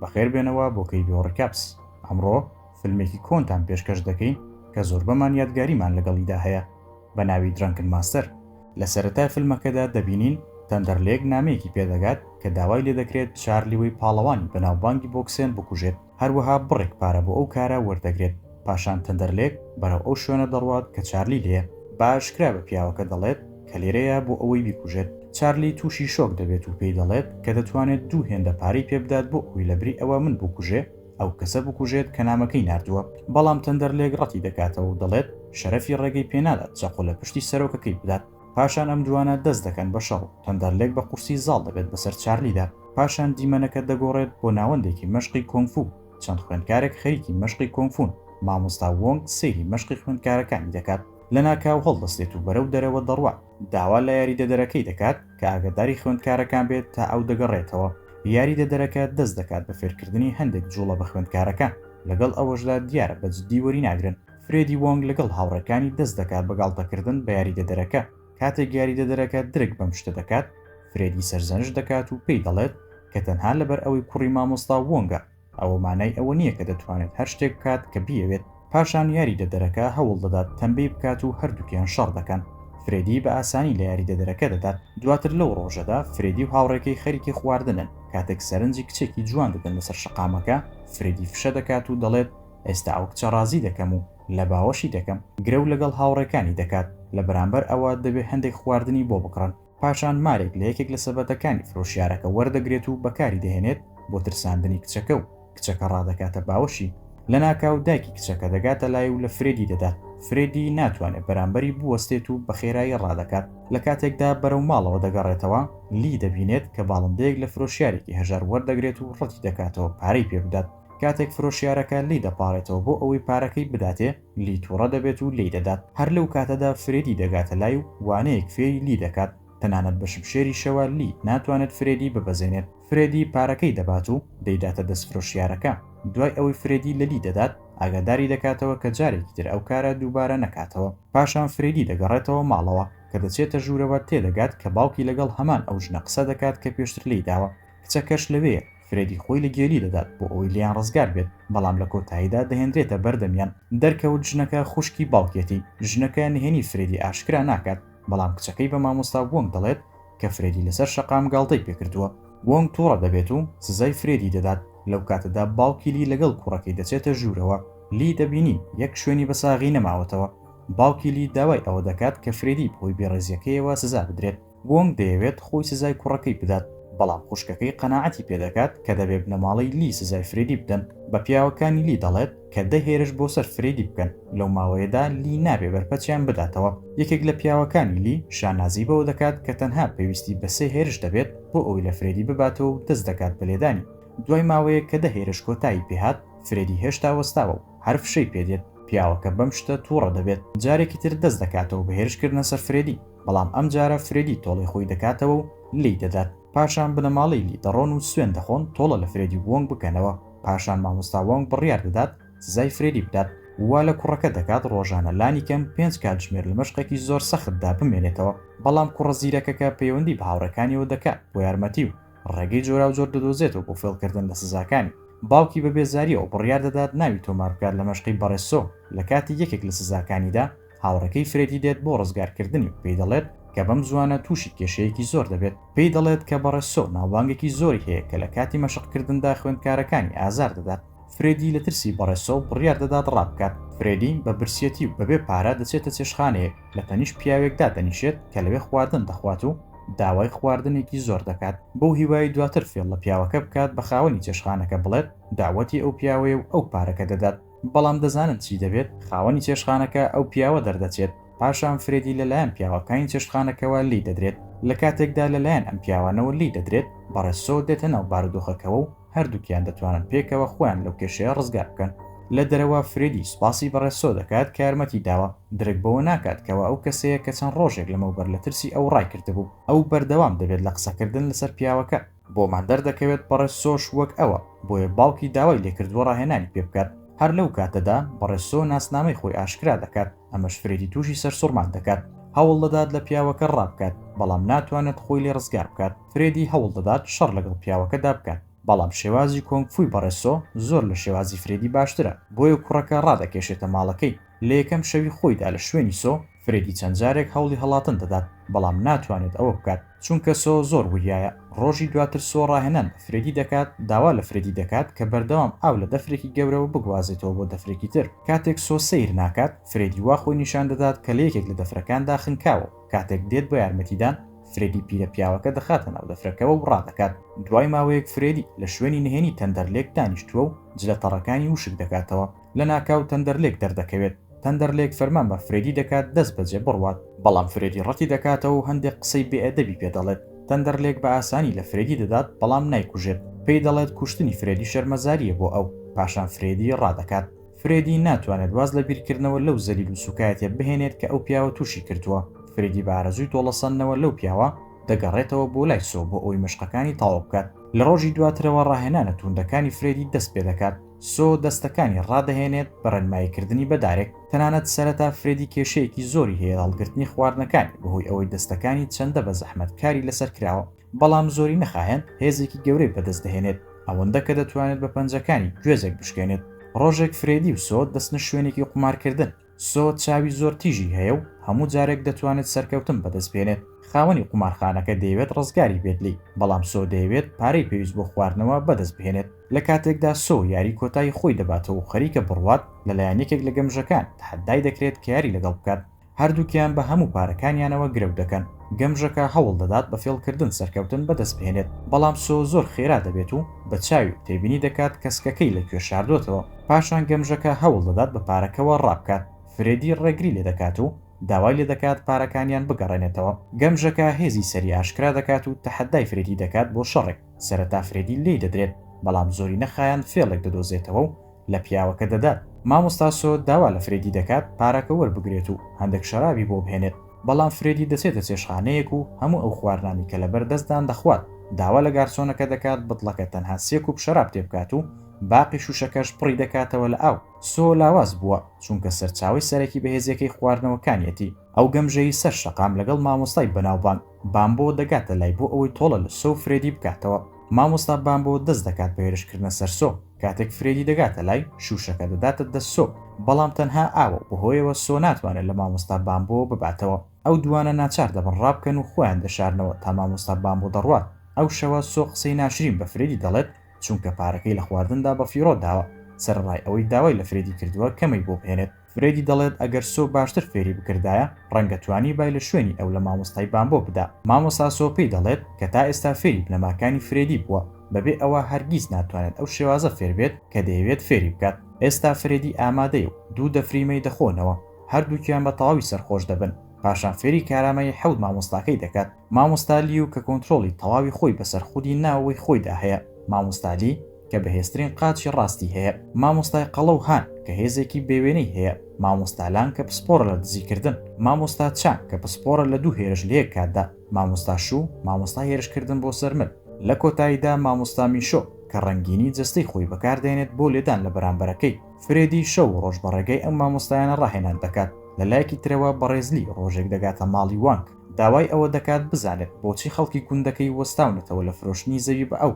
بەخێربێنەوە بۆ KBO Recaps. ئەمڕۆ فیلمێکی کۆنتان پێشکەش دەکەین کە زۆربەمان یادگاریمان لەگەڵیدا هەیە بە ناوی Drunken Master. لە سەرەتای فیلمەکەدا دەبینین تەندەرلێک نامەیەکی پێدەگات کە داوای لێدەکرێت چارلی وی پاڵەوانی بەناوبانگی بۆکسێن بکوژێت، هەروەها بڕێک پارە بۆ ئەو کارە وەردەگرێت. پاشان تەندەرلێک بەرەو ئەو شوێنە دەڕوات کە چارلی لێیە. بە ئاشکرا بە پیاوەکە دەڵێت کە لێرەیە بۆ ئەوەی بیکوژێت. چارلی تووشی شۆک دەبێت و پێی دەڵێت کە دەتوانێت دوو هێندە پارەی پێ بدات بۆ ئەوەی لەبری ئەوە من بکوژێ ئەو کەسە بکوژێت کە نامەکەی ناردووە. بەڵام تەندەرلێک ڕەتی دەکاتەوە و دەڵێت شەرەفی ڕێگەی پێ نادات چەقۆ لە پشتی سەرۆکەکەی بدات. پاشان ئەم دووانە دەست دەکەن بە شەڕ و تەندەرلێک بە قورسی زاڵ دەبێت بەسەر چارلیدا. پاشان دیمەنەکە دەگۆڕێت بۆ ناوەندێکی مەشقی کۆنگفو. چەند خوێندکارێک خەریکی مەشقی کۆنگفون، مامۆستا وۆنگ سەیری مەشقی خوێندکارەکانی دەکات، لەناکاو هەڵدەستێت و بەرەو دەرەوە دەڕوات، داوا لە یاریدەدەرەکەی دەکات کە ئاگاداری خوێندکارەکان بێت تا ئەو دەگەڕێتەوە، یاریدەدەرەکە دەست دەکات بە فێرکردنی هەندێک جوڵە بە خوێندکارەکان، لەگەڵ ئەوەشدا دیارە بە جدی وەریناگرن، فرێدی وۆنگ لەگەڵ هاوڕێکانی دەست دەکات بە گاڵتەکردن بە یاریدەدەرەکە، کاتێک یاریدەدەرەکە درک بەم شتە دەکات، فرێدی سەرزەنشت دەکات و پێی دەڵێت کە تەنها لەبەر ئەوەی کوڕی مامۆستا وۆنگە، ئەوە مانای ئەوە نییە کە دەتوانێت هەر شتێک بکات کە بیەوێت. پاشان یاریدەدەرەکە هەوڵ دەدات تەمبێی بکات و هەردووکیان شەڕ دەکەن. فرێدی بە ئاسانی لە یاریدەدەرەکە دەدات. دواتر لەو ڕۆژەدا فرێدی و هاوڕێکەی خەریکی خواردنن، کاتێک سەرنجی کچێکی جوان دەدەن لەسەر شەقامەکە، فرێدی فشە دەکات و دەڵێت ئێستا ئەو کچە ڕازی دەکەم و لە باوەشی دەکەم. گرەو لەگەڵ هاوڕێکانی دەکات، لە بەرامبەر ئەوە دەبێ هەندێک خواردنی بۆ بکڕن. پاشان مارێک لە یەکێک لە سەبەتەکانی فرۆشیارەکە وەردەگرێت و بەکاری دەهێنێت بۆ ترساندنی کچەکە و کچەکە ڕادەکاتە باوەشی. لەناکاو دایکی کچەکە دەگاتە لای و لە فرێدی دەدات. فرێدی ناتوانێت بەرامبەری بوەستێت و بە خێرایی ڕادەکات. لە کاتێکدا بەرەو ماڵەوە دەگەڕێتەوە، لی دەبینێت کە باڵندەیەک لە فرۆشیارێکی هەژار وەردەگرێت و ڕەتی دەکاتەوە پارەی پێ بدات. کاتێک فرۆشیارەکە لێی دەپاڕێتەوە بۆ ئەوەی پارەکەی بداتێ، لی توڕە دەبێت و لێی دەدات. هەر لەو کاتەدا فرێدی دەگاتە لای و وانەیەک فێری لی دەکات. تەنانەت بە شمشێریشەوە لی ناتوانێت فرێدی ببەزێنێت. فرێدی پارەکەی دەبات و دەیداتە دەست فرۆشیارەکە. دوای ئەوەی فرێدی لە لی دەدات، ئاگاداری دەکاتەوە کە جارێکی تر ئەو کارە دووبارە نەکاتەوە. پاشان فرێدی دەگەڕێتەوە ماڵەوە. کە دەچێتە ژوورەوە تێدەگات کە باوکی لەگەڵ هەمان ئەو ژنە قسە دەکات کە پێشتر لێی داوە. کچەکەش لەوێیە. فرێدی خۆی لە گێلی دەدات بۆ ئەوەی لێیان ڕزگار بێت، بەڵام لە کۆتاییدا دەهێنرێتە بەردەمیان. دەرکەوت ژنەکە خوشکی باوکیەتی. ژنەکە نهێنی فرێدی ئاشکرا ناکات، بەڵام کچەکەی بە مامۆستا وۆنگ دەڵێت کە فرێدی لەسەر شەقام گاڵتەی پێکردووە. وۆنگ توڕە دەبێت و سزای فرێدی دەدات. لەو کاتەدا باوکی لی لەگەڵ کوڕەکەی دەچێتە ژوورەوە. لی دەبینین یەک شوێنی بە ساغی نەماوەتەوە. باوکی لی داوای ئەوە دەکات کە فرێدی بەهۆی بێڕێزییەکەیەوە سزا بدرێت. وۆنگ دەیەوێت خۆی سزای کوڕەکەی بدات، بەڵام خوشکەکەی قەناعەتی پێدەکات کە دەبێ بنەماڵەی لی سزای فرێدی بدەن. بە پیاوەکانی لی دەڵێت کە دە هێرش بۆ سەر فرێدی بکەن، لەو ماوەیەدا لی نابێ بەرپەچیان بداتەوە. یەکێک لە پیاوەکانی لی شانازی بەوە دەکات کە تەنها پێویستی بە سێ هێرش دەبێت بۆ ئەوەی لە فرێدی بباتەوە و دەست دەکات بە لێدانی. دوای ماوەیەک کە دە هێرش کۆتایی پێهات، فرێدی هێشتا وەستاوە و هەر فشەی پێدێت. پیاوەکە بەم شتە تووڕە دەبێت. جارێکی تر دەست دەکاتەوە بە هێرشکردنە سەر فرێدی. بەڵام ئەمجارە فرێدی تۆڵەی خۆی دەکاتەوە و لێی دەدات. پاشان بنەماڵەی لی دەڕۆن و سوێند دەخۆن تۆڵە لە فرێدی وۆنگ بکەنەوە. پاشان مامۆستا وۆنگ بڕیار دەدات سزای فرێدی بدات. وا لە کوڕەکە دەکات ڕۆژانە لانیکەم پێنج کاتژمێر لە مەشقێکی زۆر سەختدا بمێنێتەوە. بەڵام کوڕە زیرەکەکە پەیوەندی بە هاوڕێکانیەوە دەکات بۆ یارمەتی و ڕێگەی جۆراوجۆر دەدۆزێتەوە بۆ فێڵکردن لە سزاکانی. باوکی بە بێزارییەوە بڕیار دەدات ناوی تۆمار بکات لە مەشقی بەڕێز سۆ. لە کاتی یەکێک لە سزاکانیدا هاوڕێکەی فرێدی دێت بۆ ڕزگارکردنی و پێی دەڵێت کە بەم زووانە تووشی کێشەیەکی زۆر دەبێت. پێی دەڵێت کە بەڕێز سۆ ناوبانگێکی زۆری هەیە کە لە کاتی مەشقکردندا خوێندکارەکانی ئازار دەدات. فرێدی لە ترسی بەڕێز سۆ بڕیار دەدات ڕابکات. فرێدی بە برسیەتی و بەبێ پارە دەچێتە چێشتخانەیەک، لە تەنیشت پیاوێک دادەنیشێت کە لەوێ خواردن دەخوات و داوای خواردنێکی زۆر دەکات، بەو هیوایەی دواتر فێڵ لە پیاوەکە بکات بە خاوەنی چێشتخانەکە بڵێت داوەتی ئەو پیاوەیە و ئەو پارەکە دەدات. بەڵام دەزانن چی دەبێت؟ خاوەنی چێشتخانەکە ئەو پیاوە دەردەچێت، پاشان فرێدی لەلایەن پیاوەکانی چێشتخانەکەوە لێی دەدرێت، لە کاتێکدا لەلایەن ئەم پیاوانەوە لێی دەدرێت، بەڕێز سۆ دێتە ناو بارودۆخەکەوە و هەردووکیان دەتوانن پێکەوە خۆیان لەو کێشەیە ڕزگار بکەن. لە دەرەوە فرێدی سوپاسی بەڕێز سۆ دەکات کە یارمەتی داوە، درک بەوە ناکات کەوا ئەو کەسەیە کە چەند ڕۆژێک لەمەوبەر لە ترسی ئەو ڕایکردبوو. ئەو بەردەوام دەبێت لە قسەکردن لەسەر پیاوەکە. بۆمان دەردەکەوێت بەڕێز سۆش وەک ئەوە، بۆیە باوکی داوای لێکردووە ڕاهێنانی پێ بکات. هەر لەو کاتەدا بەڕێز سۆ ناسنامەی خۆی ئاشکرا دەکات، ئەمەش فرێدی تووشی سەرسوڕمان دەکات. هەوڵ دەدات لە پیاوەکە ڕابکات، بەڵام ناتوانێت خۆی لێ ڕزگار بکات. فرێدی هەوڵ دەدات شەڕ لەگەڵ پیاوەکەدا بکات. بەڵام شێوازی کۆنگ فوی بەڕێز سۆ زۆر لە شێوازی فرێدی باشترە، بۆیە کوڕەکە ڕادەکێشێتە ماڵەکەی. لە یەکەم شەوی خۆیدا لە شوێنی سۆ، فرێدی چەند جارێک هەوڵی هەڵاتن دەدات، بەڵام ناتوانێت ئەوە بکات، چونکە سۆ زۆر وریایە. ڕۆژی دواتر سۆ ڕاهێنان بە فرێدی دەکات، داوا لە فرێدی دەکات کە بەردەوام ئاو لە دەفرێکی گەورەوە بگوازێتەوە بۆ دەفرێکی تر. کاتێک سۆ سەیر ناکات، فرێدی وا خۆی نیشان دەدات کە لە یەکێک لە دەفرەکاندا خنکاوە و کاتێک دێت بۆ یارمەتیدان، فرێدی پیرە پیاوەکە دەخاتە ناو دەفرەکەوە و ڕادەکات. دوای ماوەیەک فرێدی لە شوێنی نهێنی تەندەرلێک دانیشتووە و جلە تەڕەکانی وشک دەکاتەوە. لەناکاو تەندەرلێک دەردەکەوێت. تەندەرلێک فەرمان بە فرێدی دەکات دەست بەجێ بڕوات. بەڵام فرێدی ڕەتی دەکاتەوە و هەندێک قسەی بێ ئەدەبی پێ دەڵێت. تەندەرلێک بە ئاسانی لە فرێدی دەدات بەڵام نایکوژێت. پێی دەڵێت کوشتنی فرێدی شەرمەزارییە بۆ ئەو. پاشان فرێدی ڕادەکات. فرێدی ناتوانێت واز لە بیرکردنەوە لەو زەلیل و سوکایەتیە بهێنێت کە ئەو پیاوە توشی کردووە، فرێدی بە ئارەزووی تۆڵەسەندنەوە لەو پیاوە، دەگەڕێتەوە بۆ لای سۆ بۆ ئەوەی مەشقەکانی تەواو بکات. لە ڕۆژی دواترەوە ڕاهێنانە تووندەکانی فرێدی دەست پێدەکات، سۆ دەستەکانی ڕادەهێنێت بە ڕێنماییکردنی بە دارێک، تەنانەت سەرەتا فرێدی کێشەیەکی زۆری هەیە لە هەڵگرتنی خواردنەکانی بەهۆی ئەوەی دەستەکانی چەندە بە زەحمەت کاری لەسەر کراوە. بەڵام زۆری نەخایەند هێزێکی گەورەی بەدەست دەهێنێت، ئەوەندە کە دەتوانێت بە پەنجەکانی گوێزێک بشکێنێت. ڕۆژێک فرێدی و سۆ دەچنە شوێنێکی قومارکردن. سۆ چاوی زۆر تیژی هەیە و هەموو جارێک دەتوانێت سەرکەوتن بەدەست بێنێت. خاوەنی قومارخانەکە دەیەوێت ڕزگاری بێت لێی، بەڵام سۆ دەیەوێت پارەی پێویست بۆ خواردنەوە بەدەست بهێنێت. لە کاتێکدا سۆ یاری کۆتایی خۆی دەباتەوە و خەریکە بڕوات، لەلایەن یەکێک لە گەمژەکان تەحەدای دەکرێت کە یاری لەگەڵ بکات. هەردووکیان بە هەموو پارەکانیانەوە گرەو دەکەن. گەمژەکە هەوڵ دەدات بە فێڵکردن سەرکەوتن بەدەست بهێنێت، بەڵام سۆ زۆر خێرا دەبێت و بە چاوی و تێبینی دەکات کە سکەکەی لە کوێ شاردۆتەوە. پاشان گەمژەکە هەوڵ دەدات بە پارەکەوە ڕابکات، فرێدی ڕێگری لێدەکات و داوای لێدەکات پارەکانیان بگەڕێنێتەوە. گەمژەکە هێزی سەری ئاشکرا دەکات و تەحەدای فرێدی دەکات بۆ شەڕێک، سەرەتا فرێدی لێی دەدرێت، بەڵام زۆری نەخایاند فێڵێک دەدۆزێتەوە و لە پیاوەکە دەدات. مامۆستا سۆ داوا لە فرێدی دەکات پارەکە وەربگرێت و هەندێک شەرابی بۆ بهێنێت، بەڵام فرێدی دەچێتە چێشتخانەیەک و هەموو ئەو خواردنانەی کە لەبەر دەستدان دەخوات، داوا لە گارسۆنەکە دەکات بتڵەکە تەنها سێ کوپ شەراب تێبکات و باقی شوشەکەش پڕی دەکاتەوە لە ئاو. سۆ لاواز بووە، چونکە سەرچاوەی سەرەکی بەهێزیەکەی خواردنەوەکانیەتی. ئەو گەمژەی سەر شەقام لەگەڵ مامۆستای بەناوبانگ، بامبۆ، دەگاتە لای بۆ ئەوەی تۆڵە لە سۆ و فرێدی بکاتەوە. مامۆستا بامبۆ دەست دەکات بە هێرشکردنە سەر سۆ. کاتێک فرێدی دەگاتە لای، شووشەکە دەداتە دەست سۆ، بەڵام تەنها ئاوە و بەهۆیەوە سۆ ناتوانێت لە مامۆستا بامبۆ بباتەوە. ئەو دووانە ناچار دەبن ڕابکەن و خۆیان دەشارنەوە تا مامۆستا بامبۆ دەڕوات. ئەو شەوە سۆ قسەی ناشرین بە فرێدی دەڵێت چونکە پارەکەی لە خواردندا بەفیڕۆ داوە، سەرەڕای ئەوەی داوای لە فرێدی کردووە کەمەی بۆ بهێنێت. فرێدی دەڵێت ئەگەر سۆ باشتر فێری بکردایە ڕەنگە توانیبای لە شوێنی ئەو لە مامۆستای بامبۆ بدا. مامۆستا سۆ پێی دەڵێت کە تا ئێستا فێری بنەماکانی فرێدی بووە، بەبێ ئەوە هەرگیز ناتوانێت ئەو شێوازە فێر بێت کە دەیەوێت فێری بکات. ئێستا فرێدی ئامادەیە و دوو دەفری مەی دەخۆنەوە. هەردووکیان بە تەواوی سەرخۆش دەبن. پاشان فێری کارامەیی حەوت مامۆستاکەی دەکات. مامۆستا لیو کە کۆنترۆڵی تەواوی خۆی بەسەر خودی ناوەوەی خۆیدا هەیە. مامۆستا لی کە بەهێزترین قاچی ڕاستی هەیە. مامۆستای قەڵەو هان کە هێزێکی بێوێنەی هەیە. مامۆستا لان کە پسپۆڕە لە دزیکردن. مامۆستا چان کە پسپۆڕە لە دوو هێرش لە یەک کاتدا. مامۆستا شو، مامۆستای هێرشکردن بۆ سەر مل. لە کۆتاییدا مامۆستا میشۆ کە ڕەنگینی جەستەی خۆی بەکاردێنێت بۆ لێدان لە بەرامبەرەکەی. فرێدی شەو و ڕۆژ بە ڕێگەی ئەم مامۆستایانە ڕاهێنان دەکات. لە لایەکی ترەوە بەڕێز لی ڕۆژێک دەگاتە ماڵی وانگ. داوای ئەوە دەکات بزانێت بۆچی خەڵکی گوندەکەی وەستاونەتەوە لە فرۆشتنی زەوی بە ئەو.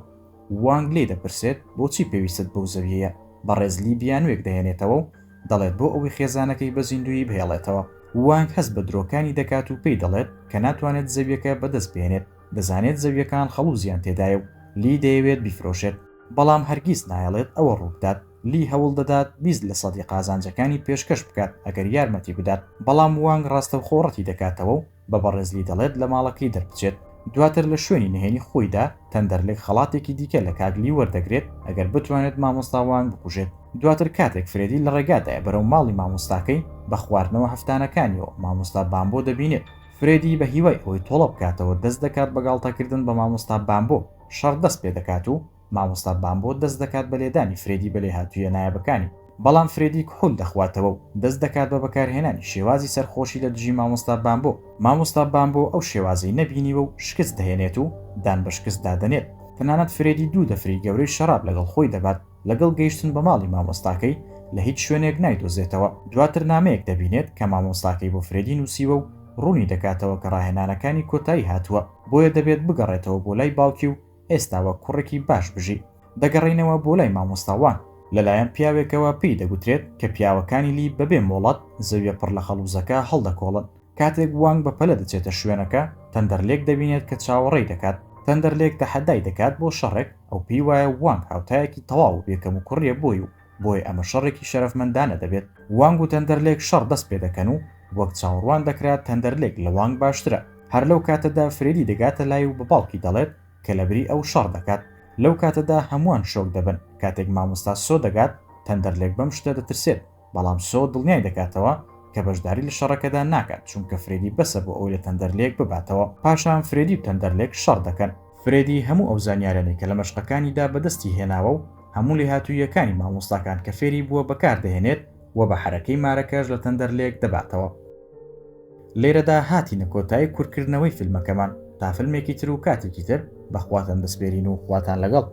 وانگ لێی دەپرسێت بۆچی پێویستت بەو زەویەیە؟ بەڕێز لی بیانووێک دەهێنێتەوە و دەڵێت بۆ ئەوەی خێزانەکەی بە زیندوویی بهێڵێتەوە. وانگ هەست بە درۆکانی دەکات و پێی دەڵێت کە ناتوانێت زەویەکە بەدەست بهێنێت، دەزانێت زەویەکان خەڵووزیان تێدایە و لی دەیەوێت بیفرۆشێت، بەڵام هەرگیز نایەڵێت ئەوە ڕووبدات. لی هەوڵ دەدات 20 لە سەدی قازانجەکانی پێشکەش بکات ئەگەر یارمەتی بدات، بەڵام وانگ ڕاستەوخۆ ڕەتی دەکاتەوە و بە بەڕێز لی دەڵێت لە ماڵەکەی دەربچێت. دواتر لە شوێنی نهێنی خۆیدا تەندەرلێک خەڵاتێکی دیکە لە کاک لی وەردەگرێت ئەگەر بتوانێت مامۆستا وانگ بکوژێت. دواتر کاتێک فرێدی لە ڕێگادایە بەرەو ماڵی مامۆستاکەی، بە خواردنەوە هەفتانەکانیەوە مامۆستا بامبۆ دەبینێت. فرێدی بە هیوای ئەوەی تۆڵە بکاتەوە دەست دەکات بە گاڵتەکردن بە مامۆستا بامبۆ. شەڕ دەست پێدەکات و مامۆستا بامبۆ دەست دەکات بە لێدانی فرێدی بە لێهاتوویە نایابەکانی، بەڵام فرێدی کحول دەخواتەوە و دەست دەکات بە بەکارهێنانی شێوازی سەرخۆشی لە دژی مامۆستا بامبۆ، مامۆستا بامبۆ ئەو شێوازەی نەبینیوە و شکست دەهێنێت و دان بە شکستدا دەنێت، تەنانەت فرێدی دوو دەفری گەورەی شەراب لەگەڵ خۆی دەبات، لەگەڵ گەیشتن بە ماڵی مامۆستاکەی لە هیچ شوێنێک نایدۆزێتەوە، دواتر نامەیەک دەبینێت کە مامۆستاکەی بۆ فرێدی نووسیوە و ڕوونی دەکاتەوە کە ڕاهێنانەکانی کۆتایی هاتووە، بۆیە دەبێت بگەڕێتەوە بۆ لای باوکی و ئێستا وەک کوڕێکی باش بژی. دەگەڕێینەوە بۆ لای مامۆستا وانگ. لەلایەن پیاوێکەوە پێی دەگوترێت کە پیاوەکانی لی بەبێ مۆڵەت زەویە پڕ لە خەڵوزەکە هەڵدەکۆڵن. کاتێک وانگ بە پەلە دەچێتە شوێنەکە، تەندەرلێک دەبینێت کە چاوەڕێی دەکات. تەندەرلێک تەحەدای دەکات بۆ شەڕێک، ئەو پێی وایە وانگ هاوتایەکی تەواو و بێ کەموکوڕییە بۆی و بۆیە ئەمە شەڕێکی شەرەفمەندانە دەبێت. وانگ و تەندەرلێک شەڕ دەست پێدەکەن و وەک چاوەڕوان دەکرا تەندەرلێک لە وانگ باشترە. هەر لەو کاتەدا فرێدی دەگاتە لای و بە باوکی دەڵێت کە لەبری ئەو شەڕ دەکات. لەو کاتەدا هەمووان شۆک دەبن کاتێک مامۆستا سۆ دەگات، تەندەرلێک بەم شتە دەترسێت، بەڵام سۆ دڵنیای دەکاتەوە کە بەشداری لە شەڕەکەدا ناکات چونکە فرێدی بەسە بۆ ئەوەی لە تەندەرلێک بباتەوە. پاشان فرێدی و تەندەرلێک شەڕ دەکەن. فرێدی هەموو ئەو زانیاریانەی کە لە مەشقەکانیدا بەدەستی هێناوە و هەموو لێهاتووییەکانی مامۆستاکان کە فێری بووە بەکاردەهێنێت و بە حەرەکەی مارەکەش لە تەندەرلێک دەباتەوە. لێرەدا هاتینە کۆتایی کورتکردنەوەی فیلمەکەمان، تا فیلمێکی تر و کاتێکی تر بە خواتان دەسپێرین و خواتان لەگەڵ.